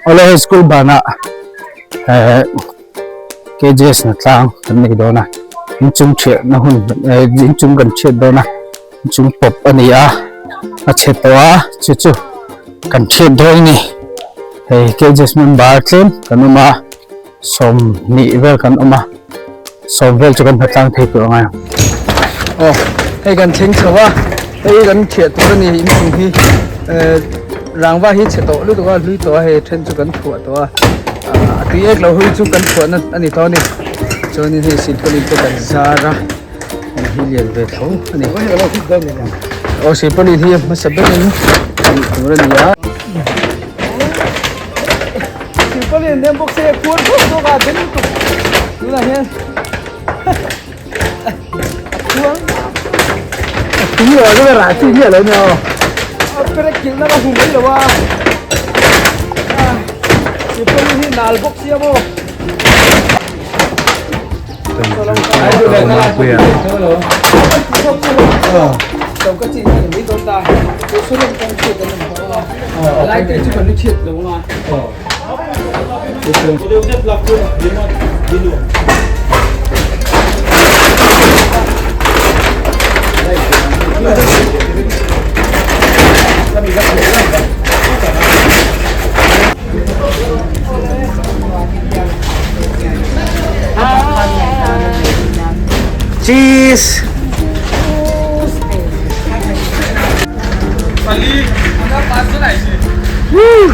Awle hei school banah eh KJS na tlang kan nei dawn a inchung thiah na hun eh inchung kan thiat dawn a inchung pawp a ni a a chhe tawh a chu chu kan thiat dawn a ni hei KJS member tlem kan awm a 20 vel kan awm a sawm vel chu kan hna tlang thei tur a ngai ang. Aw hei kan thleng chho a hei kan thiah tur a ni inchung hi eh rangva hi chhe tawh lutuk a hlui tawh a hei then chu kan thuah tawh a ah a tui ek lo hui chu kan thuahna a ni tawh a ni chuanin hei silpauline te kan zar a hei hi lian ve tho a ni aw silpauline hi a hmasa berin tih tur a ni a. Silpauline nem bawk se khuar khawp zawk a den lutuk tunah hian a khuang a tui lo a rah chi hi a lo nia aw a perek kilh na ka hmu mai lo a silpauline hi nal bawk sia maw Cheese! Woo!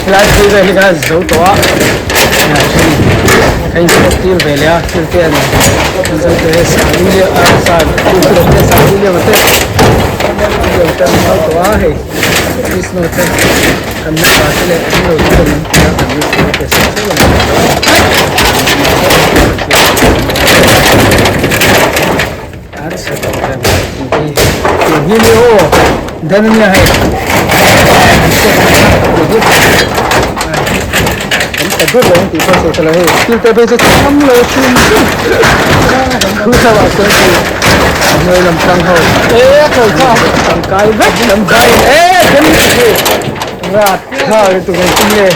Helai phei vel hi kha zo tawh a ka inchhawk tir ve leh a thil te an zo te te an zo tawh a hei Krishna te kan member te leh an lo chu an ti a kan ru te hi ni aw dan ania hei kan ta ber lo ang tih pawh sawi thei lo hei thil te phei chu cham lo hrim hrim khu thla ah chuan hei hnuai lam tang ho tangkai vek tangkai e then hei rat kha lutuk engtin nge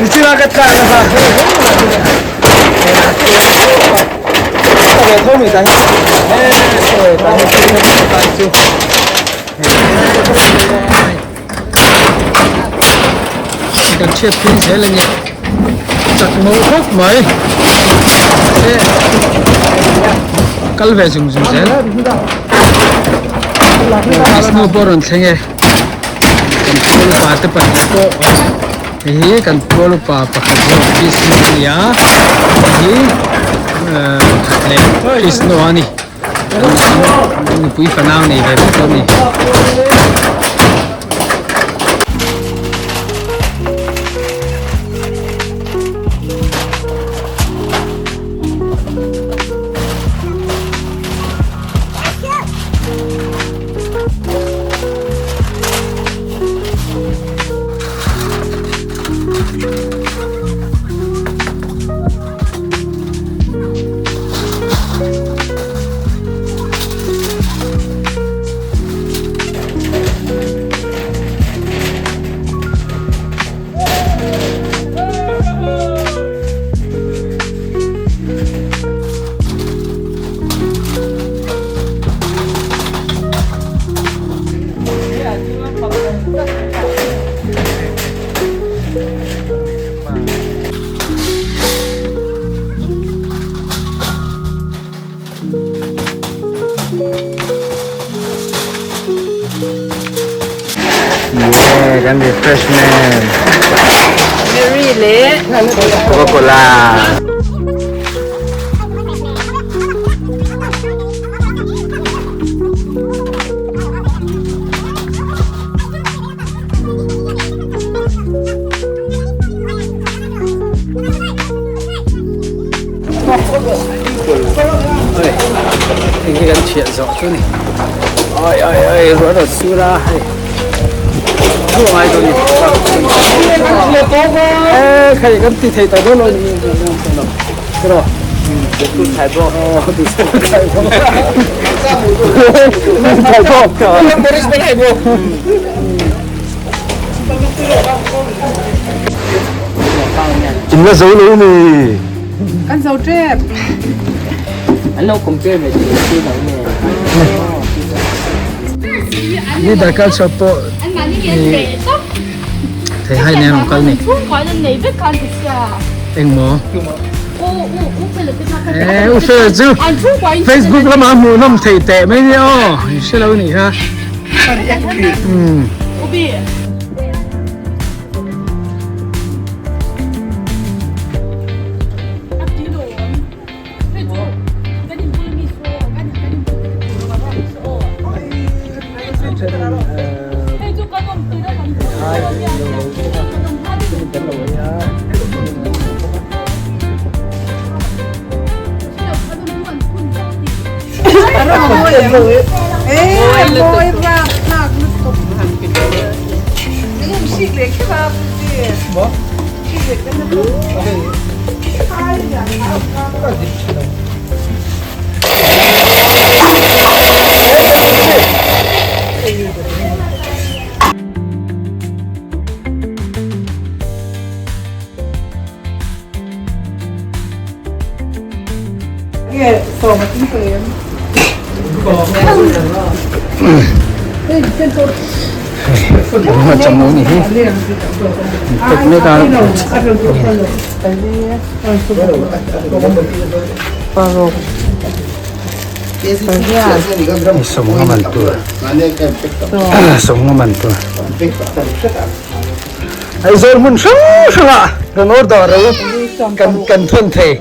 nichina ka tlan a kha hei ve tho mai ta hi e ta hi ta chu kan chhiat phei zel a ni chak mo khawp mai mahse kal ve zung zung zel snow pawh a rawn thleng e kan pawl upa te pahnih pawh hei hi kan pawl upa pakhat zawk Vishnu a ni a hei hi pakhat leh Krishna a ni nupui fanau nei ve vek a ni. Kan refreshment. Mary leh Coca-Cola. Hei hi kan chhiah zawh chu ni ai ai ai ruah rawn sur a hei thu a ngai dawn ni e khai kan ti thei tawh dawn lo ni rawh thai bawk thai bawk thai bawk thai bawk In la zo lo ni. Kan zo tep. An lo compare ve thei si lo nge. Ni darkar shop pawh thei hai nen rawn kal ni. Engmaw? Eh, u fel chu Facebook lamah hmuhnawm thei teh mai nia aw, in hre lo nih kha. Aizawl hmun hrang hrangah kan order alo kan kan thawn thei.